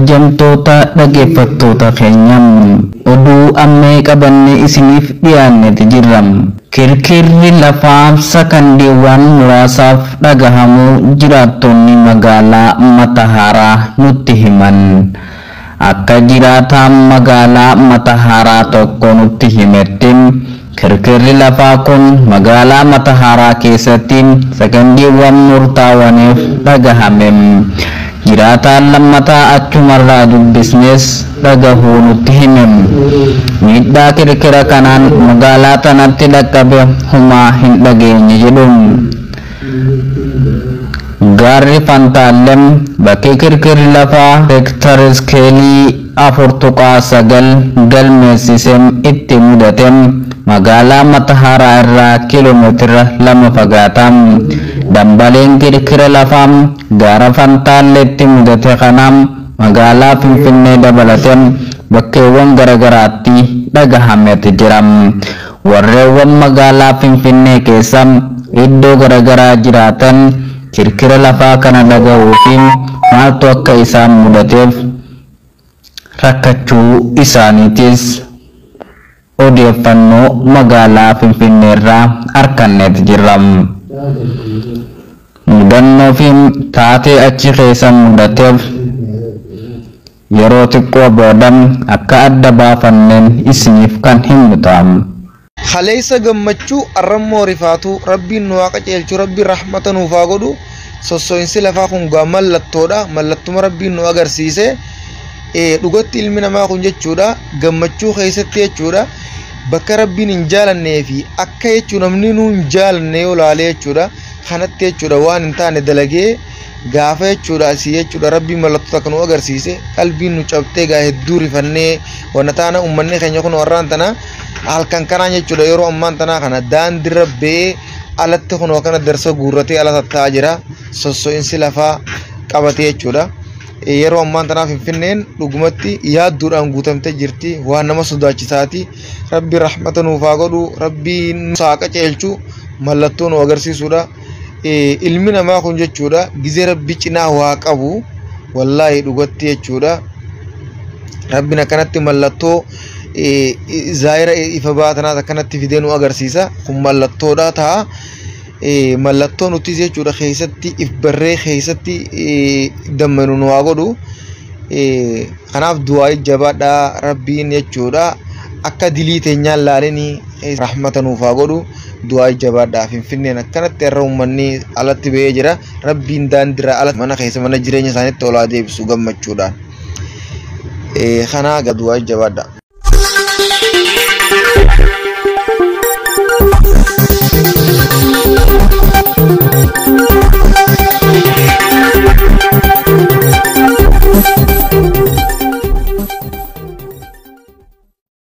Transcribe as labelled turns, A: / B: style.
A: Kabajamtoota dhaggeeffattoota keenya, oduu ammee qabannee isiniif dhiyaanneeti jirra. Kirkirri lafaa sakandiiwwan muraasaaf dhagahamuu jiraattonni magaalaa Matahaaraa nutti himan. Akka jiraataan magaalaa Matahaaraa tokko nutti himetti, kirkirri lafaa kun magaalaa Matahaaraa keessatti sakandiiwwan murtaawaniif dhagahame. Jiraataan lammataa achumarraa dubbisnes dhagahuu nutti hime. Miidhaa kirkira kanaan magaalaa tanatti dhaqqabe humaa hin dhageenye jedhu. Gaarri Fantaalem bakki kirkirri lafaa reektar iskeelii 4.9 galmeessise itti mudate magaalaa Matahaaraa irraa kiiloomeetira 2 fagaata. Dambaleen kirkira lafaa gaara Fantaalleetti mudate kana magaalaa Finfinnee dabalatee bakkeewwan garaagaraatti dhagahameeti jira. Warreewwan magaalaa Finfinnee keessa iddoo garaagaraa jiraatan kirkira lafaa kana dhagahuu fi maaltu akka isaan mudateef rakkachuu isaaniitis odeeffannoo magaalaa Finfinneerraa arganneeti jirra. Mudannoo fi taatee achi keessa mudateef yeroo xiqqoo booda akka adda baafanneen isiniif kan himnu ta'a.
B: Kaleessa gammachuu, arrammoo rifaatu. Rabbiin nu haa qajeelchu, Rabbiin rahmata nuuf haa godhu. Sosso'insi lafaa kun gaa mallattoodha, mallattuma Rabbiin nu agarsiise. Dhugatti ilmi namaa kun jechuudha gammachuu keessatti jechuudha bakka Rabbiin hin jaalannee fi akka jechuu namni nu hin jaalanne yoo laalee jechuudha kanatti jechuudha waan hin taane dalagee gaafa jechuudha asii jechuudha Rabbiin mallattoo takka nu agarsiise, qalbiin nu cabtee gaa hedduu rifannee wanna taana. Uummanni keenya kun warraan tana halkan kanaan jechuudha yeroo ammaan tanaa kana daandirra ba'ee alatti kun akkana darsa guurratee ala tattaa'aa jira, sosso'insi lafaa qabatee jechuudha. Yeroo ammaan tanaa Finfinneen dhugumatti yaadduudhaan guutamtee jirti, waan nama sodaachisaati. Rabbi rahmata nuuf haa godhu, Rabbi nu haa qajeelchu, mallattoo nu agarsiisudha. Ilmi namaa kun jechuudha gizee Rabbi cinaa waa qabu, wallaahi dhugatti jechuudha. Rabbiin akkanatti mallattoo zaayira ifa baatanaas akkanatti fidee nu agarsiisa. Kun mallattoodha ta'a. Mallattoo nutis jechuudha keessatti if barree keessatti dammanu nu haa godhu. Kanaaf du'aa jabaadhaa, Rabbiin jechuudha akka dilii teenyaan laalinii rahmata nuuf haa godhu, du'aa jabaadhaa. Finfinneen akkanatti irra uummanni alatti ba'ee jira. Rabbiin daandiirra ala mana keessa mana jireenya isaaniitti olaa deebisu gammachuudhaan. Kanaa du'aa jabaadhaa.